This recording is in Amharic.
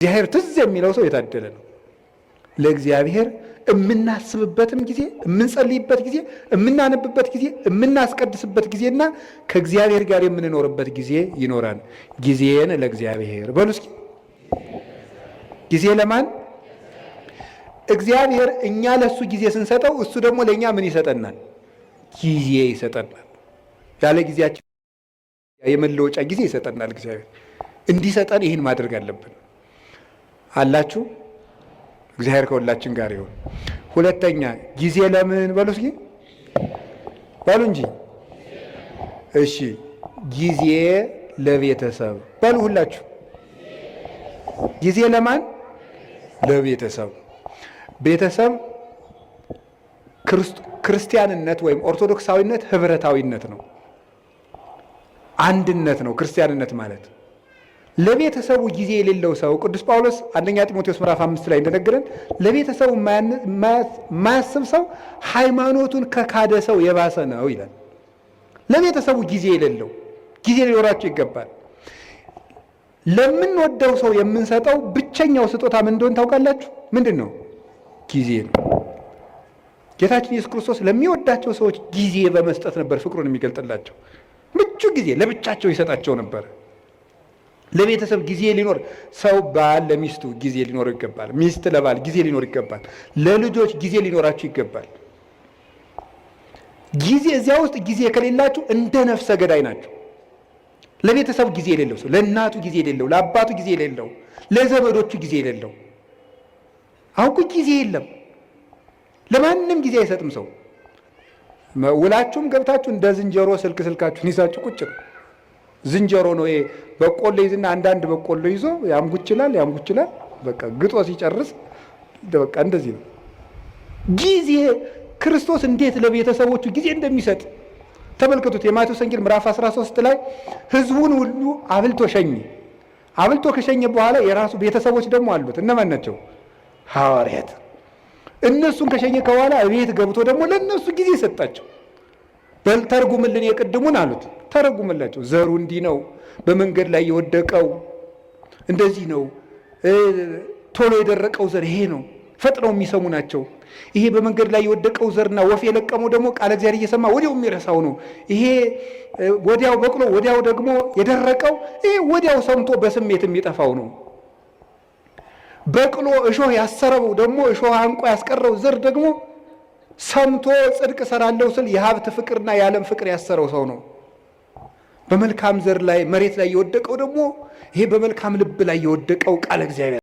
እግዚአብሔር ትዝ የሚለው ሰው የታደለ ነው። ለእግዚአብሔር የምናስብበትም ጊዜ፣ የምንጸልይበት ጊዜ፣ የምናነብበት ጊዜ፣ የምናስቀድስበት ጊዜና ከእግዚአብሔር ጋር የምንኖርበት ጊዜ ይኖራል። ጊዜን ለእግዚአብሔር በሉ እስኪ። ጊዜ ለማን? እግዚአብሔር እኛ ለእሱ ጊዜ ስንሰጠው እሱ ደግሞ ለእኛ ምን ይሰጠናል? ጊዜ ይሰጠናል። ያለ ጊዜያችን የመለወጫ ጊዜ ይሰጠናል። እግዚአብሔር እንዲሰጠን ይህን ማድረግ አለብን። አላችሁ? እግዚአብሔር ከሁላችን ጋር ይሁን። ሁለተኛ ጊዜ ለምን በሉ እስኪ በሉ እንጂ። እሺ ጊዜ ለቤተሰብ በሉ ሁላችሁ። ጊዜ ለማን? ለቤተሰብ። ቤተሰብ ክርስቲያንነት ወይም ኦርቶዶክሳዊነት ህብረታዊነት ነው፣ አንድነት ነው። ክርስቲያንነት ማለት ለቤተሰቡ ጊዜ የሌለው ሰው ቅዱስ ጳውሎስ አንደኛ ጢሞቴዎስ ምዕራፍ 5 ላይ እንደነገረን ለቤተሰቡ የማያስብ ሰው ሃይማኖቱን ከካደ ሰው የባሰ ነው ይላል። ለቤተሰቡ ጊዜ የሌለው ጊዜ ሊኖራቸው ይገባል። ለምንወደው ሰው የምንሰጠው ብቸኛው ስጦታ ምን እንደሆነ ታውቃላችሁ? ምንድን ነው? ጊዜ ነው። ጌታችን ኢየሱስ ክርስቶስ ለሚወዳቸው ሰዎች ጊዜ በመስጠት ነበር ፍቅሩን የሚገልጥላቸው። ምቹ ጊዜ ለብቻቸው ይሰጣቸው ነበር። ለቤተሰብ ጊዜ ሊኖር ሰው ባል ለሚስቱ ጊዜ ሊኖረው ይገባል። ሚስት ለባል ጊዜ ሊኖር ይገባል። ለልጆች ጊዜ ሊኖራችሁ ይገባል። ጊዜ እዚያ ውስጥ ጊዜ ከሌላችሁ እንደ ነፍሰ ገዳይ ናቸው። ለቤተሰብ ጊዜ የሌለው ሰው፣ ለእናቱ ጊዜ የሌለው፣ ለአባቱ ጊዜ የሌለው፣ ለዘመዶቹ ጊዜ የሌለው። አሁን እኮ ጊዜ የለም፣ ለማንም ጊዜ አይሰጥም ሰው። ውላችሁም ገብታችሁ እንደ ዝንጀሮ ስልክ ስልካችሁን ይዛችሁ ቁጭ ነው። ዝንጀሮ ነው ይሄ። በቆሎ ይዝና አንዳንድ በቆሎ ይዞ ያምጉችላል ያምጉችላል። በቃ ግጦ ሲጨርስ በቃ እንደዚህ ነው። ጊዜ ክርስቶስ እንዴት ለቤተሰቦቹ ጊዜ እንደሚሰጥ ተመልከቱት። የማቴዎስ ወንጌል ምዕራፍ 13 ላይ ሕዝቡን ሁሉ አብልቶ ሸኘ። አብልቶ ከሸኘ በኋላ የራሱ ቤተሰቦች ደግሞ አሉት። እነማን ናቸው? ሐዋርያት። እነሱን ከሸኘ ከበኋላ ቤት ገብቶ ደግሞ ለእነሱ ጊዜ ሰጣቸው። በል ተርጉምልን የቅድሙን አሉት። ተረጉምላቸው። ዘሩ እንዲህ ነው፣ በመንገድ ላይ የወደቀው እንደዚህ ነው፣ ቶሎ የደረቀው ዘር ይሄ ነው። ፈጥነው የሚሰሙ ናቸው። ይሄ በመንገድ ላይ የወደቀው ዘርና ወፍ የለቀመው ደግሞ ቃለ እግዚአብሔር እየሰማ ወዲያው የሚረሳው ነው። ይሄ ወዲያው በቅሎ ወዲያው ደግሞ የደረቀው ይሄ ወዲያው ሰምቶ በስሜት የሚጠፋው ነው። በቅሎ እሾህ ያሰረው ደግሞ እሾህ አንቆ ያስቀረው ዘር ደግሞ ሰምቶ ጽድቅ እሰራለሁ ስል የሀብት ፍቅርና የዓለም ፍቅር ያሰረው ሰው ነው። በመልካም ዘር ላይ መሬት ላይ የወደቀው ደግሞ ይሄ በመልካም ልብ ላይ የወደቀው ቃለ እግዚአብሔር